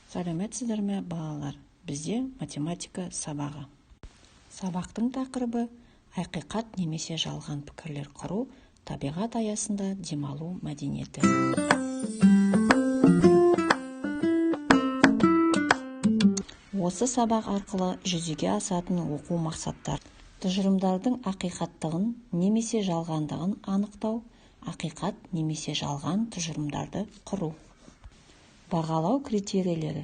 Сәлеметсіздер ме, балалар? Бізде математика сабағы. Сабақтың тақырыбы ақиқат немесе жалған пікірлер құру, табиғат аясында демалу мәдениеті. Осы сабақ арқылы жүзеге асатын оқу мақсаттары: тұжырымдардың ақиқаттығын немесе жалғандығын анықтау, ақиқат немесе жалған тұжырымдарды құру. Бағалау критерийлері: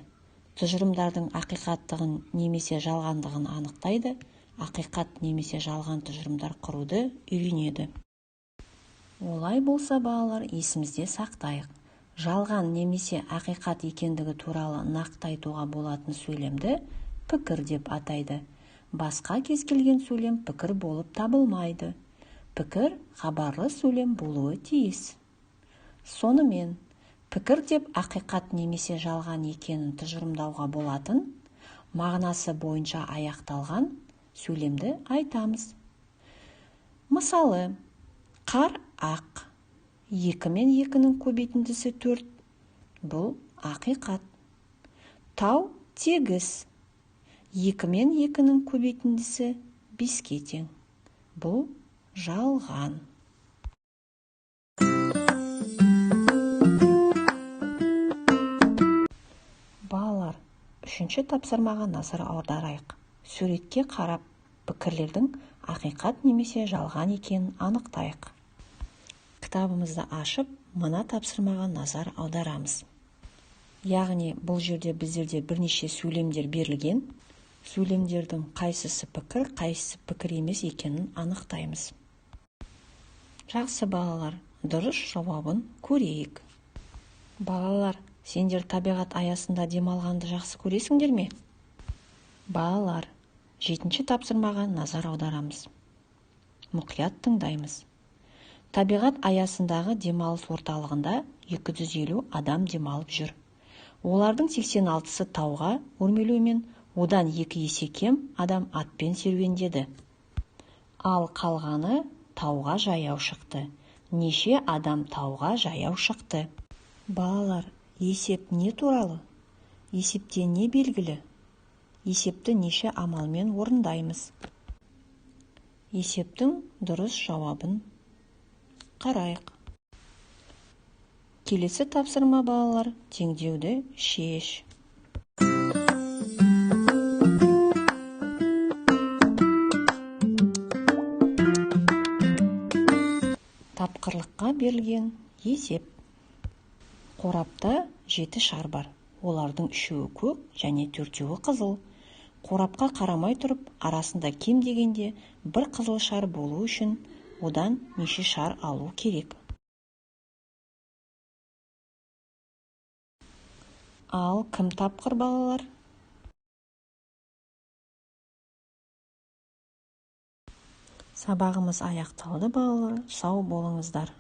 тұжырымдардың ақиқаттығын немесе жалғандығын анықтайды, ақиқат немесе жалған тұжырымдар құруды үйренеді. Олай болса, балалар, есімізде сақтайық. Жалған немесе ақиқат екендігі туралы нақты айтуға болатын сөйлемді пікір деп атайды. Басқа кез келген сөйлем пікір болып табылмайды. Пікір хабарлы сөйлем болуы тиіс. Сонымен, пікір деп ақиқат немесе жалған екенін тұжырымдауға болатын, мағынасы бойынша аяқталған сөйлемді айтамыз. Мысалы, қар ақ, 2 мен 2-нің көбейтіндісі 4. Бұл ақиқат. Тау тегіс, 2 мен 2-нің көбейтіндісі 5-ке тең. Бұл жалған. Балалар, үшінші тапсырмаға назар аударайық. Суретке қарап, пікірлердің ақиқат немесе жалған екенін анықтайық. Кітабымызды ашып, мына тапсырмаға назар аударамыз. Яғни, бұл жерде біздерде бірнеше сөйлемдер берілген. Сөйлемдердің қайсысы пікір, қайсысы пікір емес екенін анықтаймыз. Жақсы, балалар, дұрыс жауабын көрейік. Балалар, сендер табиғат аясында демалғанды жақсы көресіңдер ме? Балалар, 7-ші тапсырмаға назар аударамыз. Мұқият тыңдаймыз. Табиғат аясындағы демалыс орталығында 250 адам демалып жүр. Олардың 86-сы тауға өрмелеумен, одан 2 есе кем адам атпен серуендеді. Ал қалғаны тауға жаяу шықты. Неше адам тауға жаяу шықты? Балалар, есеп не туралы? Есепте не белгілі? Есепті неше амалмен орындаймыз? Есептің дұрыс жауабын қарайық. Келесі тапсырма, балалар, теңдеуді шеш. Тапқырлыққа берілген есеп. Қорапта 7 шар бар. Олардың 3-еуі көк және 4-еуі қызыл. Қорапқа қарамай тұрып, арасында кем дегенде бір қызыл шар болу үшін одан неше шар алу керек? Ал кім тапқыр, балалар? Сабағымыз аяқталды, балалар. Сау болыңыздар.